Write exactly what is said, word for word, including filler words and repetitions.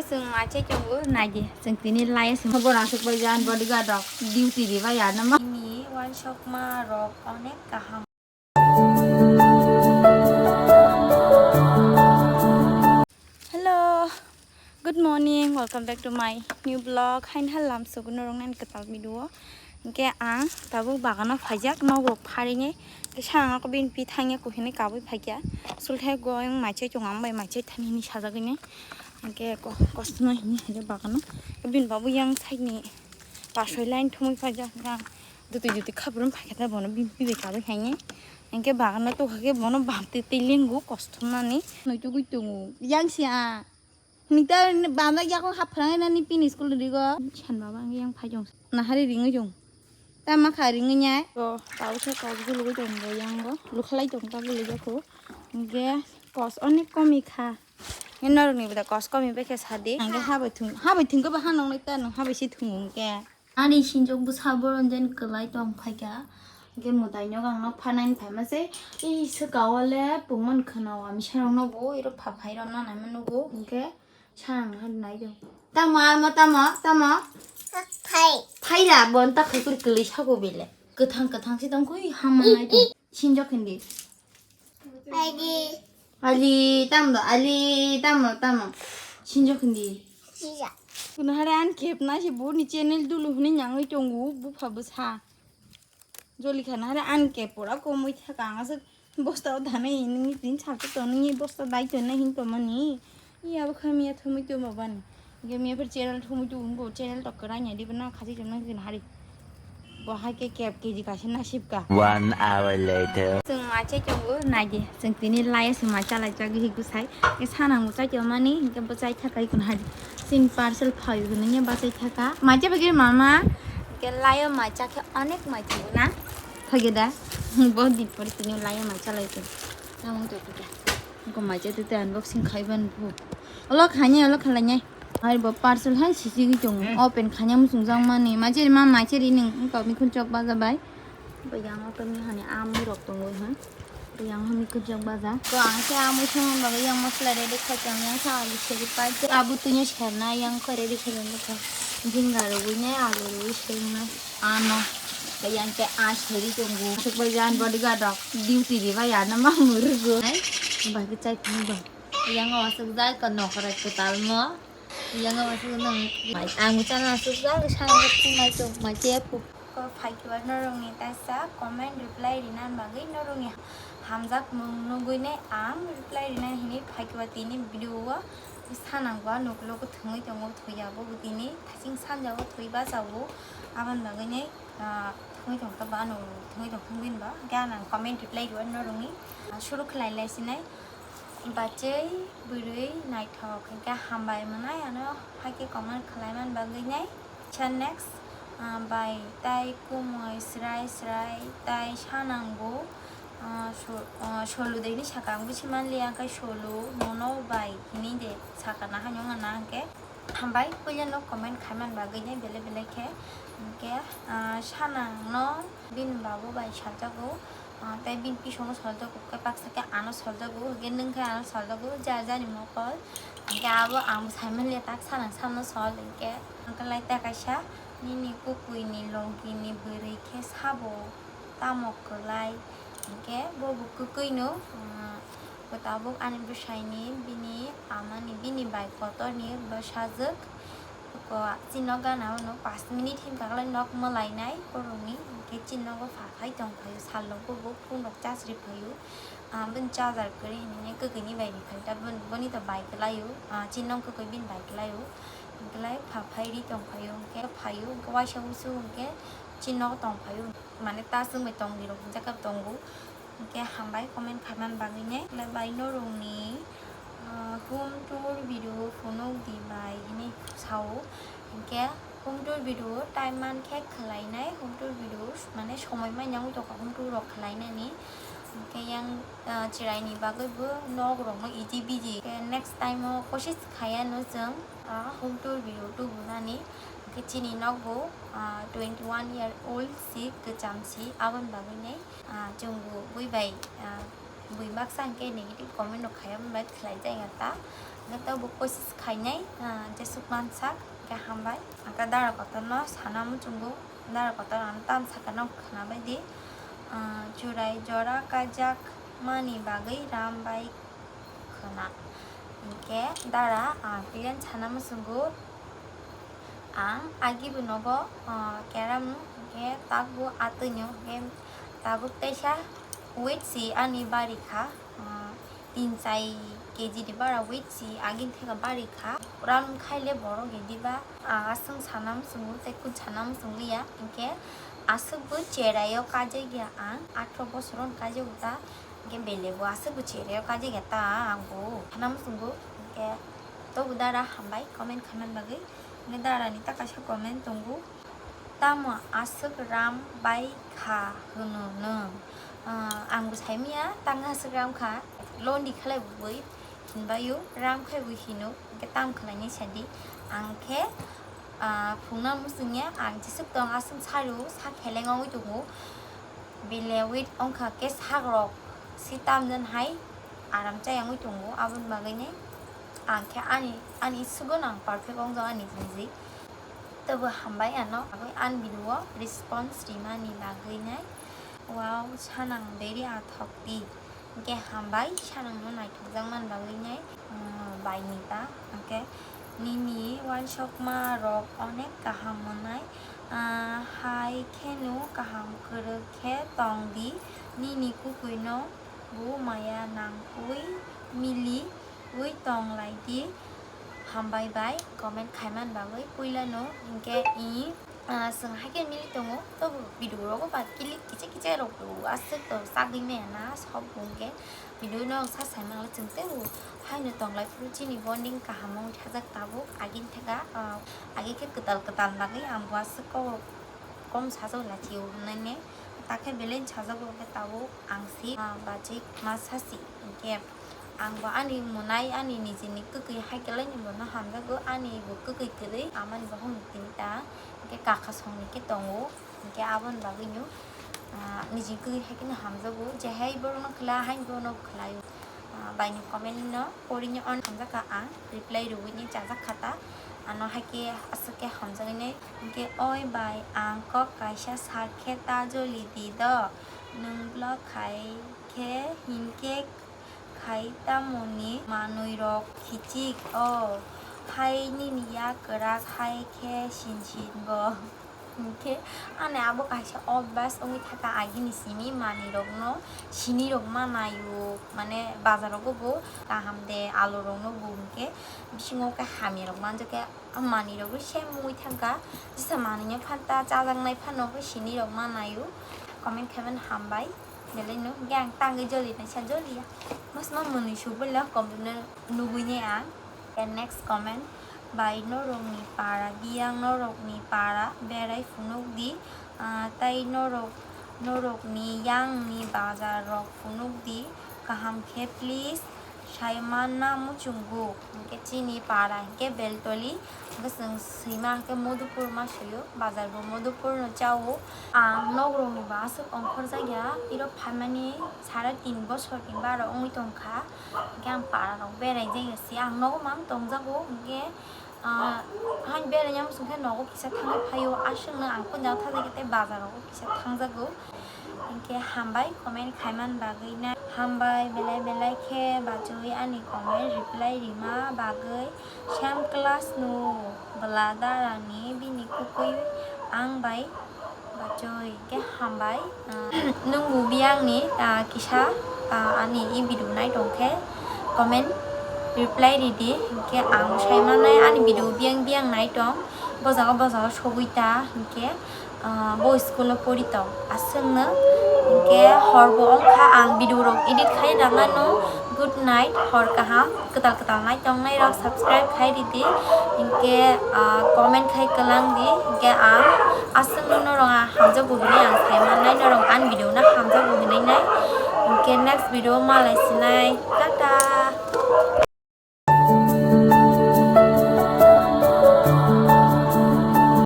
Chwng maichai tongo, naidi. Chwng tini laiya se borang aswk bai jan bodyguard rok duty ribai ya nama. Ni wansokma rok onek kaham. Hello, good morning, welcome back to my new vlog. Hain halam suguno rong nan kwtal video. Hingke ang tabuk bagano phaijak, nogo pharini. Hingke sangno ko bini pi thangya kuhini kabui phaikya. Sulthai goyang maichai chwng ang bai maichai thani hini sajagini. Hingke ko-, kostono hini hini bagano. Bini babu yang side ni pasoi line thumui phaijak ang. Duti duti khabrun phaikya ta bono bini pi bai kabui haini. Hingke bagano tokha ke bono bam twi twi lingo kostomnani. Noi tugui tongo. Yang sia. Nita bana yakung haphrang na ni pini school rigo. San baba ang yang phai jong. Nahari ringo jong. Tama kha ringo nyai. Go, tau se kok gulu go jong go yang go. Lukhalai jong ta gulu go ko. Ge kos onek komi kha. Nge norok ni bida kos komi bekhe sadi. Ang ge habai thung, habai thung go ba hanong nai ta nung habai si thung ge. Ani sinjok bwsa boron jen kwlai tong phaikha. Hwnkhe mwtai nok ang nok phanani phaima se, "Ei swka o le pungmani khwna o, amisa rok no bo iro pha phai rok no naima nugo." Hwnkhe sa ang no nai do. Tamo, amo, tamo, tamo? Phai. Phaira, bo nta khakur kwlwi sago bele. Kwthang, kwthang se tong khui, hamma nai do. Sinjok hindi. Ali. Ali, tamo do, Ali, tamo, tamo. Sinjok hindi. Sija. Kuno hare an kep na se bo ni channel dulu hwnwi nyangwi tongo, bupha bwsa. Joli khana hare an kep pura komoi thaka ang aswk bosta o dhanai nini tin salto to nini bosta dai to na hin to mani. Iya bo kha miya thumui tongma bani. Hingke miya phir channel thumui tong bo channel tok kwrang ya dibo na khasi chomna hin hari. Bo hai ke kep K G kaisa nasib ka. One hour later. Chwng maichai tongo naidi. Chwng tini laiya se maicha lai chagwi hi gwsai. Ke sanang bo chai tongmani hingke bo chai thakai kun hari. Sin parcel phaio hinwi bachai thaka. Maicha bagir mama. Ke laiya maicha khe onek maicha na. Phage da. Bo din pore tini laiya maicha lai tong. Tamo to khe. Ko maicha tete unboxing khaiban bu. Olo khanya, olo khalanya. Hai bo parcel hai sisi gi tong. Open khanya musung jang mani. Maicha ri ma maicha ri ning ko mi khun chok baja bai. Bo yang o to mi hani amui rok tong oi ha. Bo yang hani khun chok baja. Ko ang se amui sung ba yang masala ready khai tong yang sa alu seri pai. Abu tu ni serna yang ko ready khai tong ko. Jinga ro bu ne alu ro bu serna. Ano. Ba yang ke a seri tong bu. Suk ba jan bodyguard rok. Duty di ba ya na ma muru go. Hai. Ba ke chai tong ba. Yang o asuk jai ko nokra kwtal mo. Yang o asuk nang. Mai ang chana asuk jai ko sang ko mai to mai che pu. Ko phaikiwa norokni taisa comment reply rina bagwi norokni hamjak mung nugwi nai ang reply rina hini phaikiwa tini video o sanang ba nuklo ko thwngwi tongo thwiya bo tini thasing sanja o thwi ba jago aboni bagwi nai. Ah, thwngwi tong ta ba, ano thwngwi tong thwngwi ba, hwnkhe ang comment reply rw norokni, ah, suru khlai lai sinai. Bachai bwrwi naithok, hwnkhe hambai mwnai ano, haikhe comment khlai man bagwi nai. Cha next, ah, bai tai kumui srai srai, tai sanang bo, ah, so-, ah, solu de hini saka ang bisi manliya, hwnkhe solu nono bai hini de saka na haino wngna na hwnkhe. Hambai, puila no comment khaiman bagwi nai belai belai khe. Hwnkhe, ah, sanang no bini babu bai saljago, ah, tei bini bisong no saljago, khe baksa khe ano saljago, hwnkhe nwng khe ano saljago, ja jani mokol. Hwnkhe abo ang bo saiman le tak sanang samno sol, hwnkhe, hwnkhe lai ta kaisa nini kukui ni logi ni bwrwi khe sabo tamo kwlai, hwnkhe bo bo kwkui no, ah, Bo tabuk ani bwsaini bini amani bini bai kotorni bwsajwk. Ko chini nok gana uno pas minute hinka khe nok mwlainai borokni, hwnkhe chini nogo pha phai tong phaio, sal rok bo phone rok charge ri phaio. Ah, bini charger kwrwi hinwi kwkwi ni bai ri phaio, ta boni, boni to bai kwlaio, ah, chini nok kwkwi bini bai kwlaio. Hwnkhe lai pha phai ri tong phaio, hwnkhe phaio, hwnkhe waisa wusu hwnkhe chini nogo tong phaio, mane ta chwng bai tong di rok hinjak khe tongo. Hwnkhe hambai comment khaimani bagwino. Bai norokni, ah, home tour video phunuk di bai hinwi sao. Hwnkhe home tour video time mankhe khwlainai, home tour video mane somoi manya wng tongkha home tour rok khwlainani. Hwnkhe yang, ah, chwraini bagwi bo nok rokno easy busy. Hwnkhe next time o kosis khaiya no chwng, ah, home tour video tubunani. Hwnkhe chini nok bo, ah, twenty one year old si, kwcham si, aboni bagwi nai. Ah, chwng bo bui bai, ah, bui baksa hwnkhe negative comment rok khai, aboni bai khlai jaya ta. Hwnkhe tabuk kosis khainai, ah, jesuk mansak, hwnkhe hambai. Hwnkhe dara kotorno sana muchungo, dara kotor ano tam sakano khwnabaidi, ah, churai jora kajak mani bagwi ram bai khwna. Hwnkhe dara, ah, pileng sana muchungo. Ang agi bo nogo, ah, keram hwnkhe tabuk atwino hwnkhe tabuk teisa weight si ani bari kha, ah, tin chai K G ni bara weight si agini theka bari kha. Ram khaile borok ediba, ah, aswng sana muchungo tei kun sana muchungliya, hwnkhe aswk bo cherai o kajagya ang, athro bosor on kajago ta. Hwnkhe bele bo aswk bo cherai o kajagya ta ang bo sana muchungo. Hwnkhe tobo dara hambai comment khaimani bagwi. Hwnkhe dara ni ta kaisa comment tongo, "Tamo aswk ram bai kha hwno nwng?" Ah, ang bo saimanya tang aswk ram kha, londi khlai bo bui hinbaio, ram khai bo hino, hwnkhe tam khlainai sadi. Ang khe, ah, phungna muchungya, ang jeswk tong aswk sario, sa kheleng ongwi tongo. Bele weight wngkha khe sakrok si tamjani hai aram chayangwi tongo, aboni bagwino ang khe ani, ani sugo nang perfect wngjak ani niji. Tobo hambai ano ani video o response rimani bagwino. Wow, sanang very athok di. Hwnkhe hambai sanangno naithokjakmani bagwino, um, baini ta. Hwnkhe nini uansukma rok onek kaham mwnai. Ah, hai kheno kaham kwrwk khe tong di, nini kukuino bo maya nangwi miliwi tong lai di. Hambai bai comment khaimani bagwi. Puilano hwnkhe i, ah, chwng hai khe mili tongo, tobo video rogo ba kilik kichik kichik rok bo aswk to chagwi maya na, sob hwnkhe video no sa saimang le chwng teibo haino tong lai phuru chini bonding kaham wng thajak tabuk agini theka, ah, age khe kwtal kwtal bagwi ang bo aswk kok kom sajak lachi o hwnwi ne, ta khe belai sajago khe tabuk ang si, ah, bachwi ma sasi. Hwnkhe ang bo ani mwnai ani nijini kwkwi hai khe laini bo no hamjago, ani bo kwkwi kwrwi amani bo hwnwi tini ta, hwnkhe kakha songni khe tongo. Hwnkhe aboni bagwino, ah, nijini kwrwi hai kheno hamjago, je hai borokno khlai, haino bono khlaio. Ah, baini comment no porinai on hamjakha ang, reply rwui ni chajak kha ta, ano hai khe aswk khe hamjagwi nai. Hwnkhe, "Oi bai, ang kok kaisa sak khe ta joli di do, nwng block khai khe hinkhe khai tamoni manwi rok khichik o, hai nini yak kwrak hai khe sinsin bo." Hwnkhe ani abo kaisa obas wngwi thaka agini simi manwi rokno sinirok manaio, mane bazar rogo bo kaham de alu rokno bo hwnkhe bisingo khe hamya rok manjakhe manwi rok same wngwi thangkha, jesa manwi no phanta chajaknai phano khe sinirok manaio, comment khaimani hambai. Belai no hwnkhe ang tangwi joli naisa joliya, bosma mwnwi subui le comment no nugui ne ang. Then next comment, "Bai norokni para biyang norokni para berai phunuk di, ah, tei norok, norokni yangni bazar rok phunuk di, kaham khe please, sai manna muchungo." Hwnkhe chini para hwnkhe Beltoli, hwnkhe chwng swima hwnkhe Modupur ma swio, bazar bo Modupur no chao. Ang nok rokni bo aswk ongkhorjak ya, iro phaimani sare tin bosor ni baro wngwi tongkha. Hwnkhe ang para rok berai jaiya se, ang nogo mang tongjago, hwnkhe, ah, hain berai ya muchung khe nogo kisa thangwi phaio, aswkno ang puila thajak ya tei bazar rogo kisa thangjago. Hwnkhe hambai comment khaimani bagwi na, hambai belai belai khe bachwi ani comment reply rima bagwi. Same class no bwla darani bini kwkwi ang bai bachwi khe hambai. Ah, nwng bo biyangni, ah, kisa, ah, ani e video nai tong khe comment reply ridi, hwnkhe ang sai manai ani video biyang biyang nai tong, bo jaga bo jaga sogwi ta, hwnkhe, ah, bo school o pori tong aswkno, hwnkhe hor bo wngkha ang video rok edit khai rwna no. Good night, hor kaham, kwtal kwtal nai tongnai rok subscribe khai ridi, hwnkhe, ah, comment khai kwlang di, hwnkhe ang aswkno norok ang hamjakgo hinwi ang sai mannai, norok ani video no hamjakgo hinwi nai, hwnkhe next video malai sinai, tata.